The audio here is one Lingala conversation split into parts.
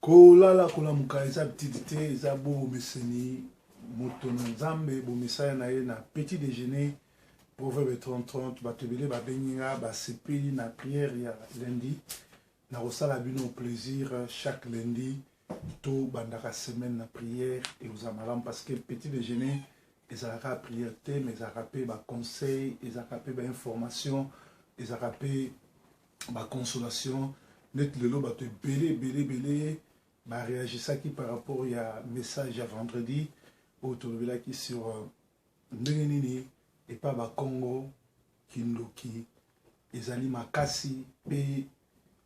Kolala kolamuka eza habitude te, eza bomeseni. Moto na Nzambe bomesana na ye na petit déjeuner. Proverbe 30 30. Bato ebele babengi nga, basepeli na prière ya lundi. Nakosala bino plaisir chaque lundi tobandaka semaine na prière, ekozala malamu, parce que petit déjeuner ezalaka prière te, mais ezalaka mpe baconseil, ezalaka mpe bainformation, ezalaka mpe baconsolation. Neti lelo bato ebele ebele ebele baréagisaki par rapport ya message ya vendredi oyo tolobelaki sur ndenge nini epa Bakongo kindoki ezali makasi, mpe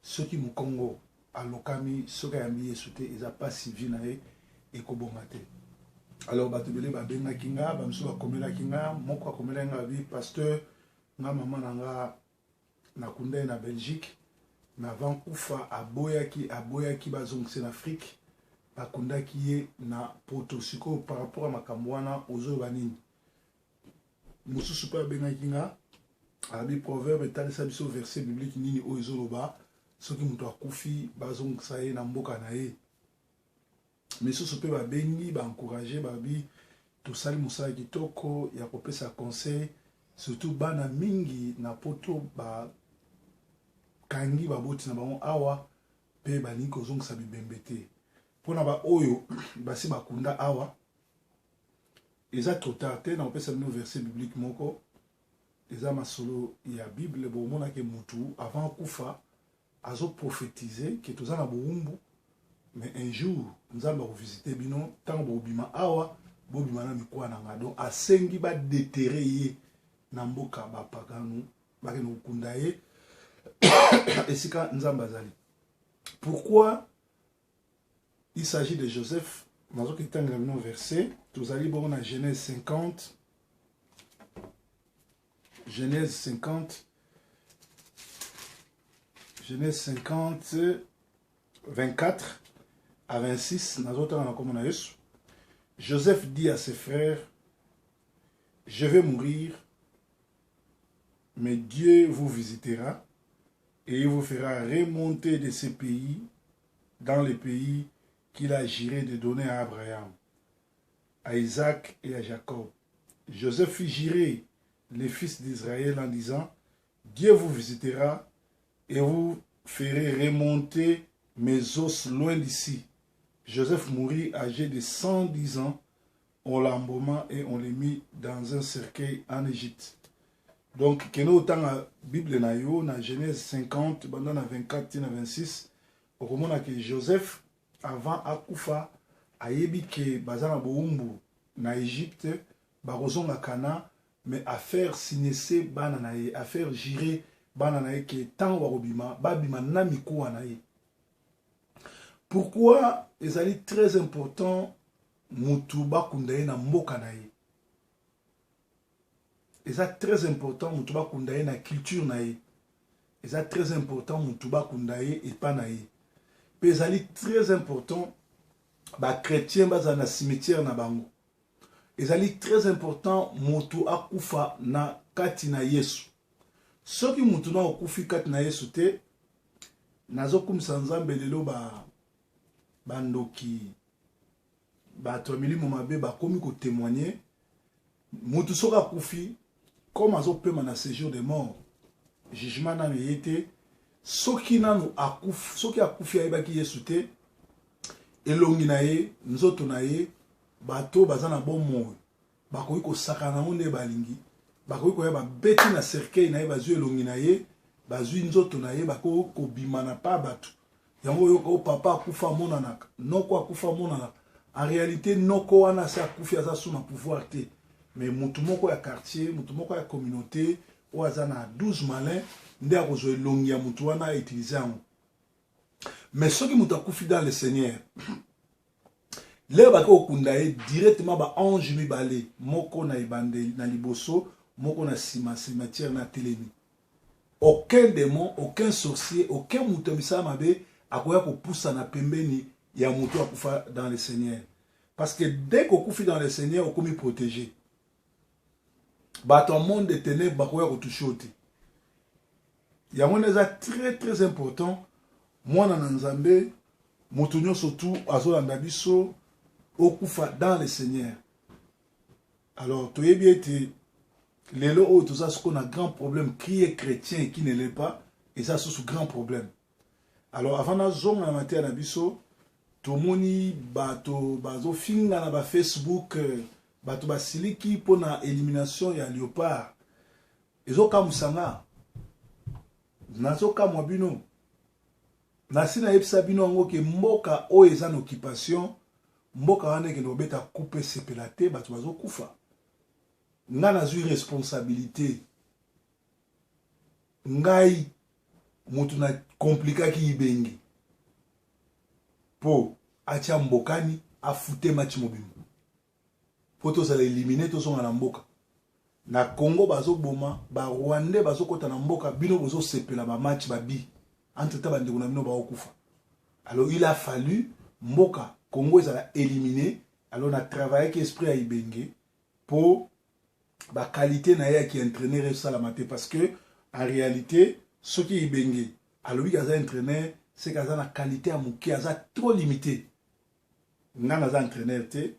soki mokongo alokami, soki ayambi Yesu te, eza mpasi, vie na ye ekobonga te. Alors bato ebele babengaki nga, bamisusu bakomelaki nga. Moko akomelaki nga, abi: "Pasteur, nga mama na nga nakunda ye na Belgique, mais avant kufa aboyaki, aboyaki bazongisa na Afrique, bakundaki ye na Poto. Sikoyo par rapport ya makambo wana, ozoyoba nini?" Mosusu mpe abengaki nga, abi: "Proverbe, etalisa biso verset biblique nini oyo ezoloba soki moto akufi bazongisa ye na mboka na ye." Misusu mpe babengi, baencourage, babi tosali mosala kitoko ya kopesa conseil, surtout bana mingi na Poto bakangi baboti na bango awa mpe balingi kozongisa bibembe te. Mpona baoyo basi bakunda awa, eza trop tard te. Na kopesa bino verset biblique moko, eza masolo ya Bible. Bomonake mutu avant akufa azoprophétise ke toza na bowumbu, mais un jour Nzambe akovisite bino, ntango bokobima awa, bobima na mikuwa na nga. Donc asengi badéterrer ye na mboka bapaganu, bakende kokunda ye esika Nzambe azali. Pourquoi? Il s'agit de Joseph. Nazoki tangela bino verset. Tozali bongo na Genèse 50, Genèse 50, Genèse 50, 24 à 26. Nazotanga na kombo na Yesu. Joseph dit à ses frères: "Je vais mourir, mais Dieu vous visitera et il vous fera remonter de ce pays dans le pays qu'il a juré de donner à Abraham, à Isaac et à Jacob." Joseph fit jurer les fils d'Israël en disant: "Dieu vous visitera et vous ferez remonter mes os loin d'ici." Joseph mourut âgé de 110 ans. On l'embauma et on le mit dans un cercueil en Égypte. Donc, kende otanga Bible na yo na Genèse 50, banda na 24 na 26, okomona ke Joseph avant akufa ayebi ke baza na bowumbu na Égypte, bakozonga Kana, mais afaire signer bana na ye, afaire jurer bana na ye ke ntango bakobima, babima na mikuwa na ye. Pourquoi ezali très important mutu bakunda ye na mboka na ye? Eza très important mutu bakunda ye na culture na ye. Eza très important mutu bakunda ye epa na ye. Mpe ezali très important bachrétien bazala na cimetière na bango. Ezali très important motu akufa na kati na Yesu. Soki motu na okufi kati na Yesu te, nazokumisa Nzambe lelo, bandoki, bato ya milimo mabe bakomi kotémoigner. Motu soki akufi, comme azopema na séjour de mort, jugement nano eye te. Soki nanu akufi, soki akufi ayebaki Yesu te, elongi na ye, nzoto na ye, bato baza na bomoi bakoki kosakana nango nde balingi. Bakoki koya, babeti na cercueil na ye, bazwi elongi na ye, bazwi nzoto na ye, bakoki kobima na pa bato. Yango oyoka o papa akufa amonanaka, noko akufa amonanaka. En réalité, noko wana asi akufi, aza su na pouvoir te, mais motu moko ya quartier, motu moko ya communauté oyo aza na 12 malin nde akozwa elongi ya motu wana, autiliser yango. Mais soki moto akufi dans le Seigneur, lelo bake kokunda ye directement, baange mibale, moko na ebandeli na liboso, moko na nsima cimetière na telemi. Aucun démon, aucun sorcier, aucun moto ya misala mabe akoya kopusana pembeni ya moto akufa dans le Seigneur, parce que dès kokufi dans le Seigneur, okomi protégé. Bato ya monde de ténèbre bakoya kotoucher yo te. Yango wana eza très très important, mwana na Nzambe, Moto nyonso tu azolanda biso okufa dans le Seigneur. Alors toyebi ete lelo oyo toza sikoyo na grand problème, qui est chrétien et qui ne l'est pas, eza susu grand problème. Alors avant nazonga na mateya na biso, tomoni bato bazofinga na ba Facebook, bato basiliki mpo na élimination ya Léopard. Ezokamwisa nga, nazokamwa bino. Nasi nayebisa bino yango ke mboka oyo eza na occupation, mboka wana ekende kobeta coupe esepela te, bato bazokufa. Nga nazwi responsabilité, ngai moto na komplikaki Ibenge po atia mbokani afute match mobimba po tozala elimine, tozonga na mboka. Na Congo bazoboma ba Rwandais, bazokota na mboka, bino bozosepela ba match babi entre temps bandeko na bino baokufa. Alors il a fallu mboka Congo ezala éliminé. Alors na travaillaki esprit ya Ibenge po ba qualité na ye ya ki entraîneur esalama te, parce que en réalité soki Ibenge alobi aza entraîneur, c'est qu'aza na qualité ya moke, aza trop limité. Nga naza entraîneur te,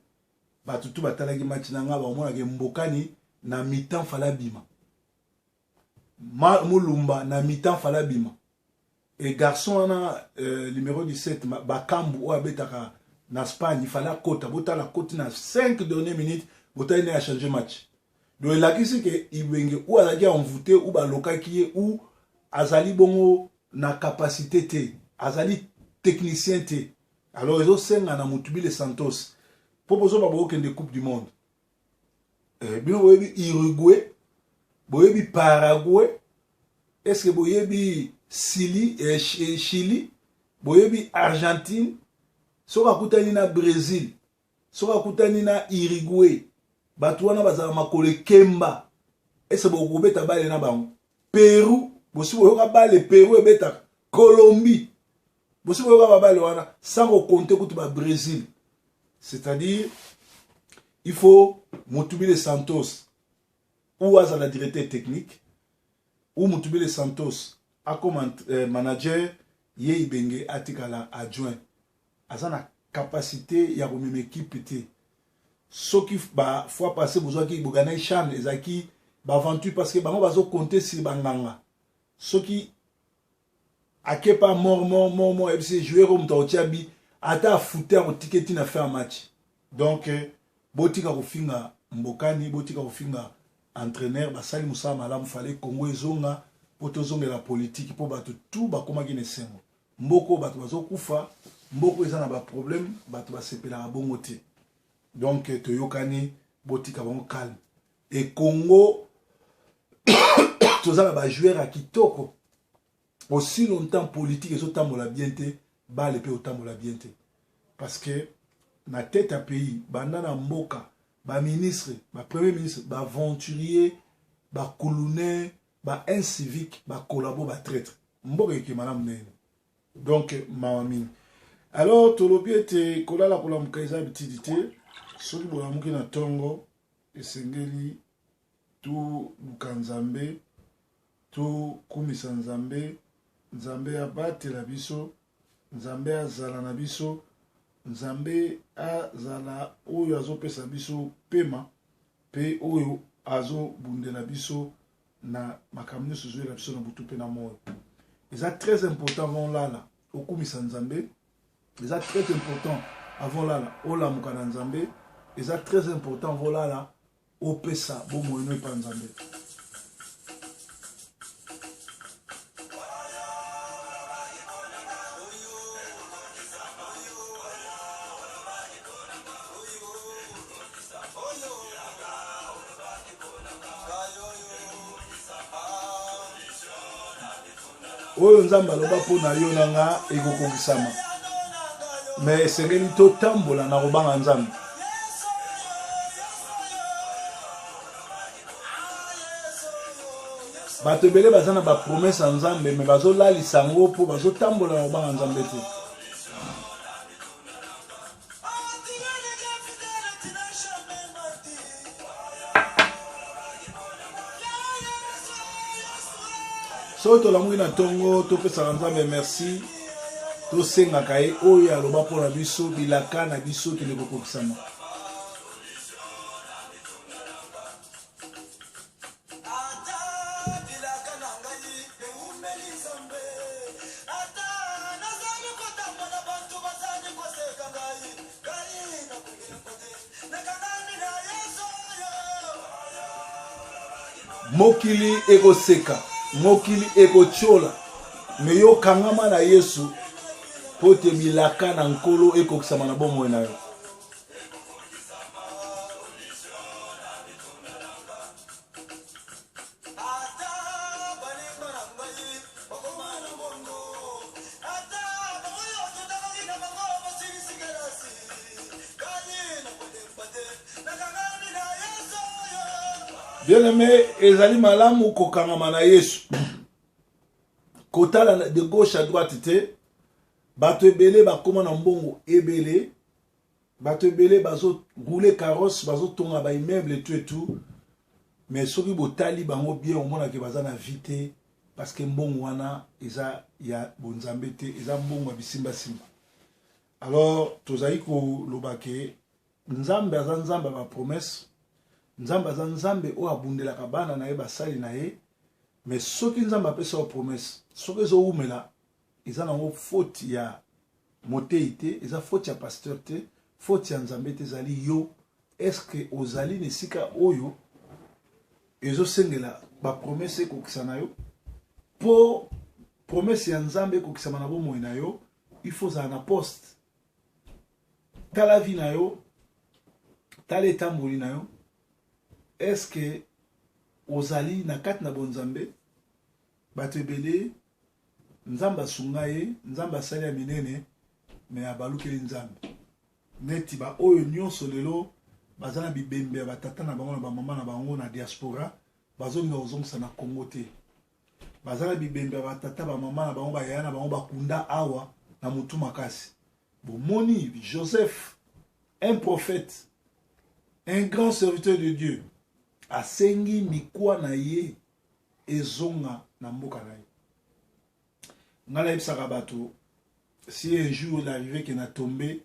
bato tu batalaki match na nga bamonaka mbokani na mi-temps fala bima, Mulumba na mi-temps fala bima, et garçon wana numéro 17 Bakambu oyo abetaka na Espagne fallait akota. Botala koti na 5 dernières minutes, botali nde achanger match. Donc elakisi ke Ibenge ou azalaki envoûté ou balokaki ye ou azali bongo na capacité te, azali technicien te. Alors ezosenga na Mutubile Santos mpo bozoba bookende Coupe du monde. Bino boyebi Uruguay, boyebi Paraguay, est ce que boyebi Chili, Chili, boyebi Argentine? Soki akutani na Brésil, soki akutani na Uruguay, bato wana bazala makolo ekemba, ese bokobeta bale na bango? Peru, bosi boyoka bale Peru ebetaka? Colombie, bosi boyoka babale wana? Sans kocompter kutu ba Brésil. C'est-à-dire il faut Mutubile Santos ou azala directeur technique ou Mutubile Santos akoma manager, ye Ibenge atikala adjoint. Aza na capacité ya komema équipe te. Soki ba fois passé bozwaki boganai CHAN, ezalaki baaventure, parce que bango bazocompter sur banganga. Soki akepa mort mort mort mort, ayebisi joueur oyo moto akotia bi, ata afute akotike ntina fin ya match. Donc botika kofinga mbokani, botika kofinga entraîneur, basali mosala malamu. Fallait Congo ezonga mpo tozongela politike, mpo bato tu bakomaki na esengo. Mboka oyo bato bazokufa, mboka eza na baproblème, bato basepelaka bongo te. Donc toyokani, botika bango calme. E Congo toza na bajoueur ya kitoko. Aussi longtemps politique ezotambola bien te, bale mpe otambola bien te, parce que na tête ya pays, banda na mboka, baministre, bapremier ministre, baaventurier, bakulunais, baincivique, bacollabo, batraître, mboka eke malamu nene? Donc mawa mingi. Alors tolobi ete kolala kolamuka eza bitidi te. Soki bolamuki na ntongo, esengeli toluka Nzambe, tokumisa Nzambe, Nzambe abatela biso, Nzambe azala na biso, Nzambe azala oyo azopesa biso pema mpe oyo azobundela biso na makambo nyonso ezoyela biso na butu mpe na moyo. Eza très important avant olala okumisa Nzambe, eza très important avant olala olamuka na Nzambe, eza très important avant olala opesa bomoi no epa Nzambe. Oyo Nzambe aloba mpo na yo na nga ekokokisama, me esengeli totambola na kobanga Nzambe. Bato ebele baza na bapromese ya Nzambe, me bazolalisa yango mpo bazotambola na kobanga Nzambe te. Soki tolamuki na ntongo, topesaka Nzambe merci. Tosengaka ye oyo aloba mpo na biso, bilaka na biso ekende kokokisama. Mokili ekoseka, mokili ekotyola, me yo kangama na Yesu mpo te bilaka na Nkolo ekokisama na bomoi na yo. Bien aimé, ezali malamu kokangama na Yesu. Kotala de gauche à droite te. Bato ebele bakoma na mbongo ebele. Bato ebele bazo rouler carrosse, bazo tonga ba immeuble tout et tout. Mais soki botali bango bien omonake baza na vie te parce que mbongo wana eza ya bonzambe te, eza mbongo ya bisimba simba. Alors tozali koloba ke Nzambe aza Nzambe ya ba promesse, Nzambe aza Nzambe oyo abundelaka bana na ye, basali na ye. Mais soki Nzambe apesa yo promesse, soki ezowumela, eza nango faute ya moteyi te, eza faute ya pasteur te, faute ya Nzambe te, ezali yo. Est-ce que ozali na esika oyo ezosengela ba promesse ekokisa na yo? Po promesse ya Nzambe ekokisama na bomoi na yo, il faut ozala na poste. Tala vie na yo, tala etamboli na yo. Est-ce que ozali na kati na bonzambe? Bato ebele Nzambe asunga ye, Nzambe asali ya minene, me abalukeli Nzambe. Neti ba oyo nyonso lelo baza na bibembe ya batata na bango na bamama na bango na diaspora, bazolinga kozongisa na Congo te. Baza na bibembe ya batata bamama na bango bayaya na bango bakunda awa na mutu makasi. Bomoni Joseph, un prophète, un grand serviteur de Dieu, asengi mikwa na ye ezonga na mboka na ye. Ngai nayebisaka bato, si un jour il arrive que na tombe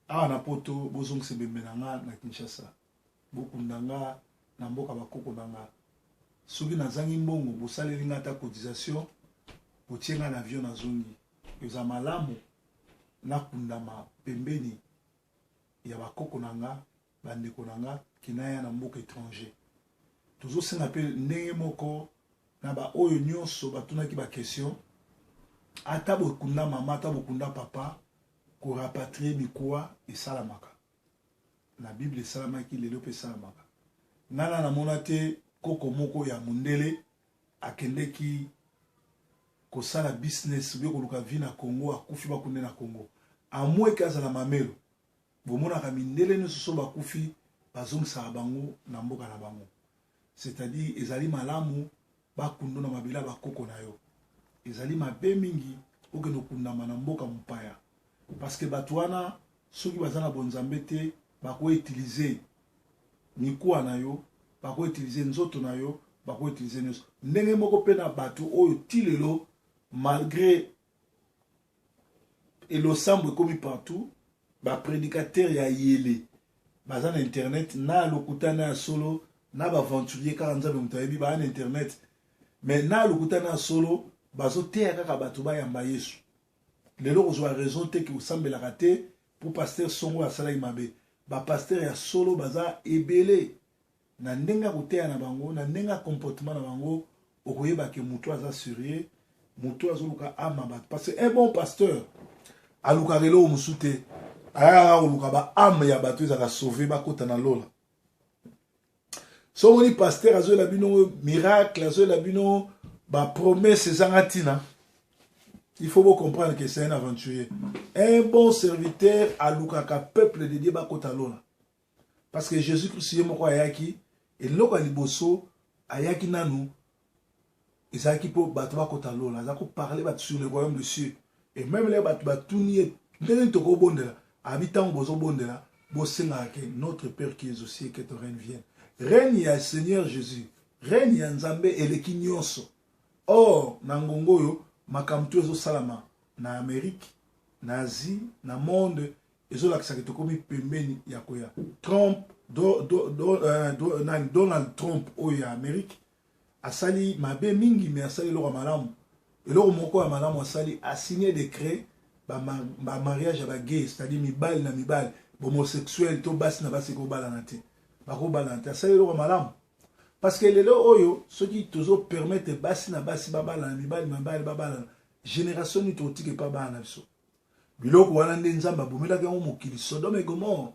awa na poto, bozongisa ebembe na nga na Kinshasa, bokunda nga na mboka bakoko na nga. Soki nazangi mbongo, bosaleli nga ata cotisation, botie nga na avion nazongi. Eza malamu nakundama pembeni ya bakoko na nga, bandeko na nga, ke naya na mboka étranger. Tozosenga mpe ndenge moko na ba oyo nyonso batunaki ba question, ata bokunda mama, ata bokunda papa, ko rapatrier mikuwa esalamaka. Na Bible esalamaki, lelo mpe esalamaka. Nga na namona te koko moko ya mundele akendeki kosala business ou bien koluka vie na Congo, akufi bakunde na Congo. A moins que azala mamelo. Bomonaka mindele nyonso so bakufi bazongisaka bango na mboka na bango. C'est-à-dire ezali malamu bakundo na mabele ya bakoko na yo. Ezali mabe mingi okende okundama na mboka mopaya. Parce que bato wana soki baza na bonzambe te, bako utiliser mikuwa na yo, bako utiliser nzoto na yo, bako utiliser nyonso. Ndenge moko pe na bato oyo ti lelo malgré elosambo ekomi partout, ba prédicateurs ya yele baza na internet, na ya lokuta na ya solo, na ba aventurier kaka Nzambe moto ayebi ba na internet, mais na ya lokuta na ya solo bazoteya kaka bato bayamba Yesu. Lelo kozwa raison te ke osambelaka te po pasteur songo asalaki mabe. Ba pasteur ya solo baza ebele na ndenge ya koteya na bango, na ndenge ya comportement na bango, okoyeba ke moto aza sérieux, moto azoluka ama bato. Parce que un bon pasteur alukaka eloko mosusu te, ayaka koluka ba ame ya bato ezalaka sauve, bakota na lola. So omoni pasteur azoyela bino miracle, azoyela bino ba promesse ezanga ntina, il faut comprendre que c'est un aventurier. Un bon serviteur alukaka peuple de Dieu bakota lola. Parce que Jésus-Christ ye moko ayaki, eloko ya liboso ayaki nanu ezalaki mpo bato bakota lola. Aza koparle bato sur le royaume de cieux. Et même là bato batuni ye ndenge nini tokobondela, abi ntango bozobondela bosengaka ke notre Père qui est aux cieux, que ton règne vienne. Règne ya Seigneur Jésus, règne ya Nzambe eleki nyonso. Or na ngongo oyo makambo to ezosalama na Amerique, na Asie, na monde ezolakisa ke tokomi pembeni ya koya. Trump do, do, do, euh, do, nani, Donald Trump oyo ya Amerique asali mabe mingi me asali eloko ya malamu. Eloko moko ya malamu asali, asigne decret ba mariage ya ba gay, c'est-à-dire mibali na mibali, homosexuel to basi na basi ekobalana te, bakobalana te. Asali eloko ya malamu parce que lelo oyo soki tozo permettre basi na basi babalana, mibali na mibali babalana, génération nini tokotika epa bana na biso? Biloko wana nde Nzambe abomelaki yango mokili Sodome et Gomorre.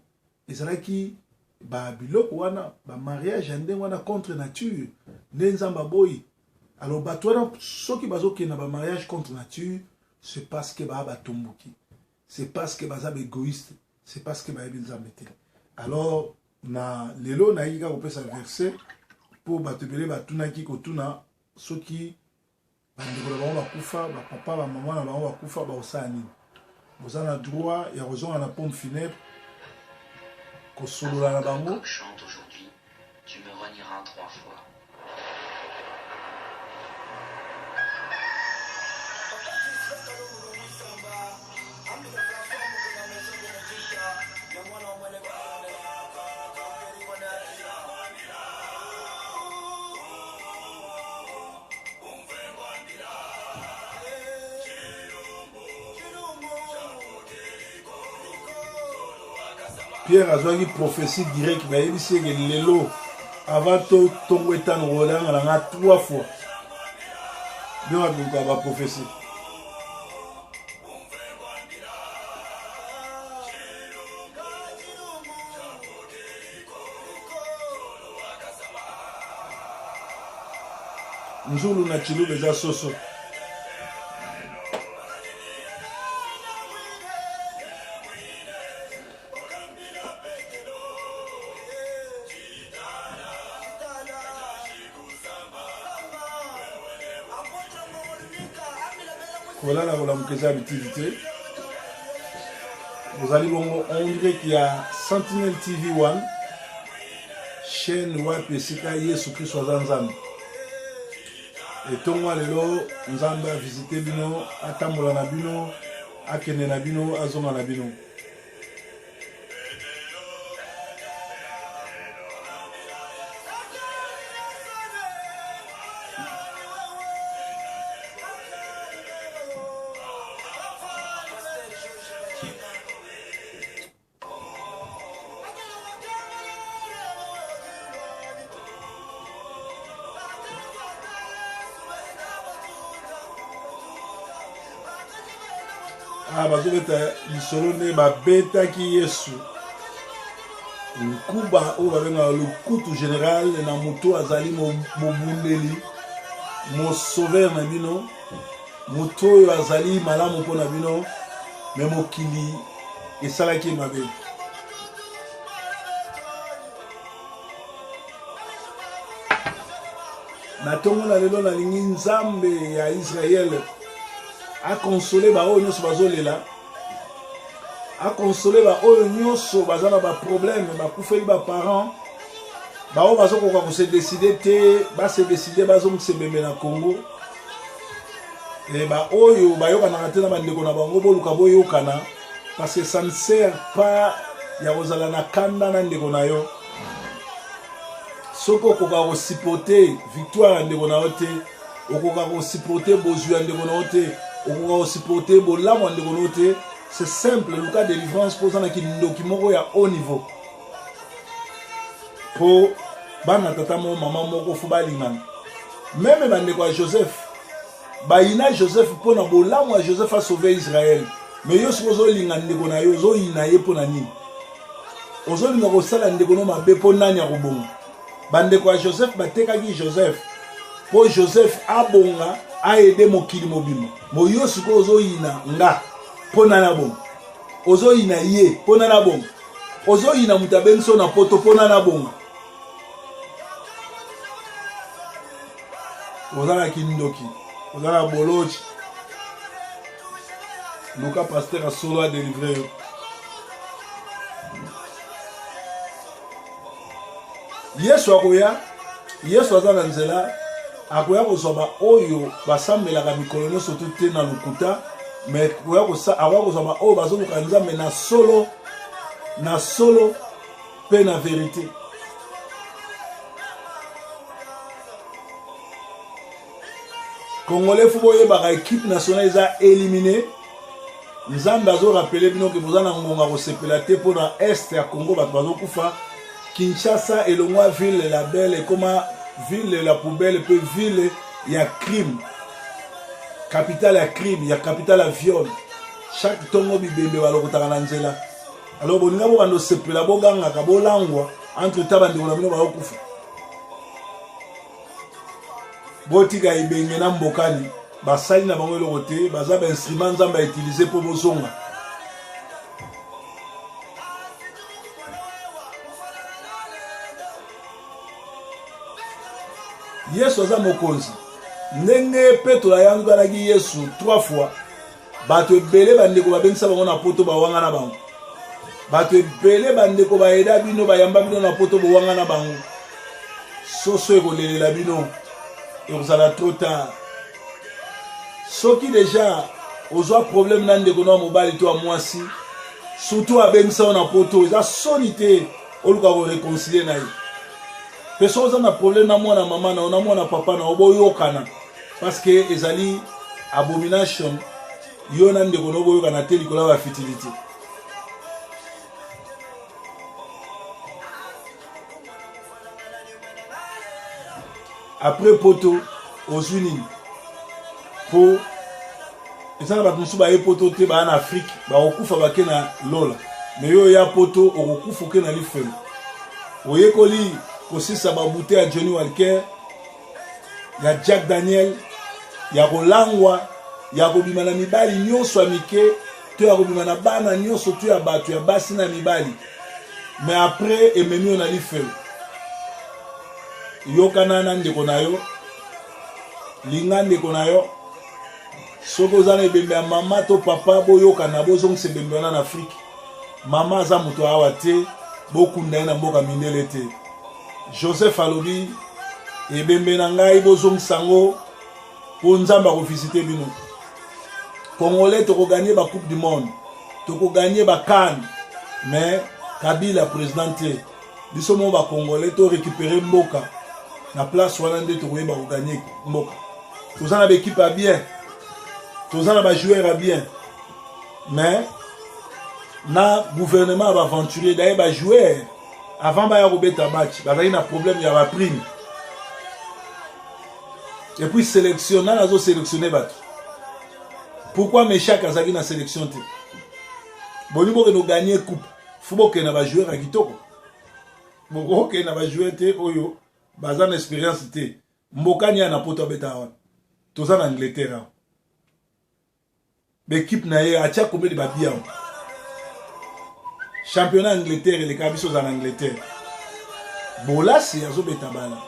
Ezalaki ba biloko wana, ba mariage ya ndenge wana contre nature nde Nzambe aboyi. Alors bato wana soki bazokende na ba mariage contre nature, c'est parce que baa batomboki, c'est parce que baza ba égoïste, c'est parce que bayebi Nzambe te. Alors na lelo nayaki kaka kopesa verset mpo bato ebele batunaki kotuna soki bandeko na bango bakufa, bapapa bamama na bango bakufa, bakosala nini. Boza na droit ya kozonga na pompe funèbre kosolola na bango. Tu me renieras trois fois. Pierre azwaki prophétie direct, bayebisi ye ke lelo avant to tongo etano kolanga na nga trois fois. Nde baluka ba prophétie. Nzulu na Tshiluba eza soso. Kolala kolamuka eza bitidi te. Bozali bongo en direct ya Sentinelle TV 1, chaîne wapi esika Yesu Kristo aza Nzambe. Etongwa lelo Nzambe avisite bino, atambola na bino, akende na bino, azonga na bino. Ah, bazobeta lisolo nde babetaki Yesu nkuba oyo babengaka lokutu general na moto azali mobundeli mosauveur na bino, moto oyo azali malamu mpo na bino, me mokili esalaki ye mabe. Na ntongo na lelo nalingi Nzambe ya Israele akonsole baoyo nyonso bazolela, akonsole baoyo nyonso baza na baproblème, bakufeli baparent, baoyo bazokoka kose deside te, base deside bazongisa ebembe na Congo. E baoyo bayokanaka te na bandeko na bango, boluka boyokana, parce que ça ne sert pas ya kozala na kanda na ndeko na yo. Soki okoka kosupporte victoire ya ndeko na yo te, okoka kosupporte bozwi ya ndeko na yo te, okoka kosupporte bolamu ya ndeko na yo te, c'est simple, luka délivrance mpo oza na kindoki moko ya haut niveau. Mpo bana tata moko mama moko fo balingana. Meme bandeko ya Joseph bayina Joseph mpo na bolamu ya Joseph asauve Israël. Mais yo soki ozolinga ndeko na yo, ozoyina ye mpo na nini? Ozolinga kosala ndeko no mabe mpo nani akobonga? Bandeko ya Joseph batekaki Joseph mpo Joseph abonga aede mokili mobimba. Mo yo sikoyo ozoyina nga mpo nani abonga? Ozoyina ye mpo nani abonga? Ozoyina moto abengisi yo na poto mpo nani abonga? Oza na kindoki, oza na bolochi. Luka pasteur solo a délivrer yo. Yesu akoya, Yesu aza na nzela, akoya kozwa baoyo basambelaka mikolo nyonso to te na lokuta, Mais akoya kozwa baoyo bazoluka Nzambe na solo, na solo mpe na verite. Congolais fo boyebaka equipe nationale eza élimine. Nzambe azo rappeler bino ke boza na ngonga kosepela te mpo na est ya Congo bato bazokufa. Kinshasa elongwa ville la belle ekoma ville la poubelle mpe ville ya crime, capitale ya crime, ya capitale ya viol. Chaque tongo bibembe balokotaka na nzela. Alors bolinga bobanda osepela, bogangaka, bolangwa entre temps bandeko na bino bazokufa. Botika ebenge na mbokani basali na bango eloko te, baza ba instrument Nzambe a utiliser mpo bozonga. Yesu aza mokonzi. Ndenge Petro ayanganaki Yesu trois fois, bato ebele bandeko babengisa bango na poto bawangana bango. Bato ebele bandeko bayeda bino bayamba bino na poto bowangana bango. Soso ekolelela bino, ekozala trop tard. Soki deja ozwa problème na ndeko na mobali to ya mwasi, surtout abengisa yo na poto, eza soni te oluka ko réconcilier na ye. Mpe soki oza na problème na mwana mama na yo na mwana papa na yo, boyokana parce que ezali abomination yo na ndeko na yo boyokana te likolo ya ba futilité. Après poto ozwi nini? Po eza na bato mosusu baye poto te, baya na Afrique bakokufa bake na lola, me yo oya poto okokufa oke na lifelo. Oyekoli kosisa babute ya Johnny Walker, ya Jack Daniel, ya kolangwa, ya kobima na mibali nyonso ya mike to ya kobima na bana nyonso to ya bato ya basi na mibali, mais après ememi yo na lifelo. Yokana na ndeko na yo, linga ndeko na yo. Soki oza na ebembe ya mama to papa, boyokana, bozongisa ebembe wana na Afrique. Mama aza moto awa te, bokunda ye na mboka mindele te. Joseph alobi ebembe na ngai bozongisa yango mpo Nzambe akovisite bino. Congolais tokoganye ba coupe du monde, tokoganye ba CAN, mais Kabila président te. Biso moko ba Congolais to récupérer mboka na place wana nde tokoyeba koganye mboka. Toza na ba équipe ya bien, toza na ba joueurs ya bien, mais na gouvernement ya ba aventurier d'ailleurs ba joueurs avant baya kobeta match bazali na problème ya ba prime. Et puis sélection, nani azo sélectionner bato? Pourquoi Meshak azalaki na sélection te? Boni bokende gagner coupe, faut bokende na ba joueurs ya kitoko. Bokokende na ba joueurs te oyo baza na expérience te. Mbokani ya na poto abeta wana. Toza na Angleterre awa. L'équipe na ye atia combien de babia? Championnat Angleterre eleka biso za na Angleterre. Bolasi azobeta bala.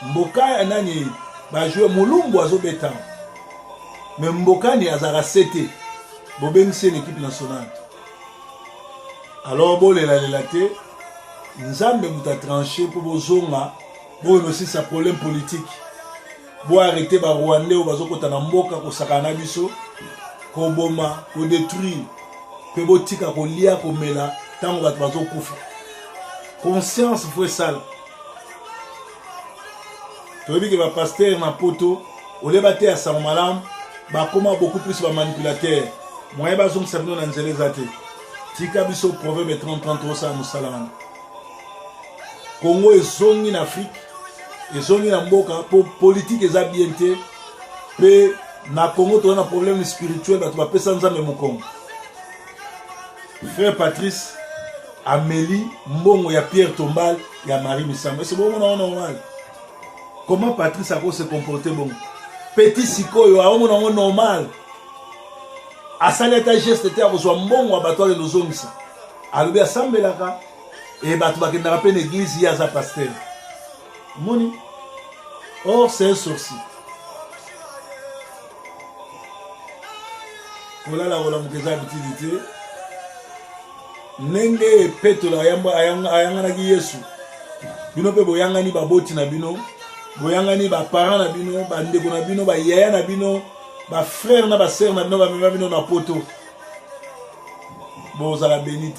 Mboka ya nani ba jouer Mulumbu azobeta. Mais Mbokani azaka CT. Bobengisi l'équipe nationale. Alors bolela lela te. Nzambe moto a tranché po bozonga boyo nosisa problème politique. Bo arrêter ba Rwandais oyo bazokota na mboka kosakana na biso, koboma, kodetruire, mpe botika kolia komela ntango bato bazokufa. Conscience faut esala. Toyebi ke ba pasteur na poto olie bateya sango malamu bakoma beaucoup plus ba manipulateur, moyen bazongisa bino na nzela eza te. Tika biso Proverbe 30 30 osala mosala wana. Congo ezongi na Afrique, ezongi na mboka po politique eza bien te, pe na Congo toza na problème spirituel, bato bapesa Nzambe mokongo. Frère Patrice ameli mbongo ya Pierre Tombal ya Marie Misango. Est-ce que bomona yango normal? Comment Patrice ako se comporter bongo? Petit sikoyo aomona yango normal. Asali ata geste te ya kozwa mbongo ya bato akende ozongisa. Alobi asambelaka e bato bakendaka mpe na eglise, ye aza pasteur. Omoni? Or c'est un sorcier. Kolala kolamuka eza habitude te. Ndenge Petelo ayanganaki Yesu, bino mpe boyangani baboti na bino, boyangani ba parents na bino, bandeko na bino, bayaya na bino. Bafrère na basœur na bino bamema bino na Poto, bozala béni te.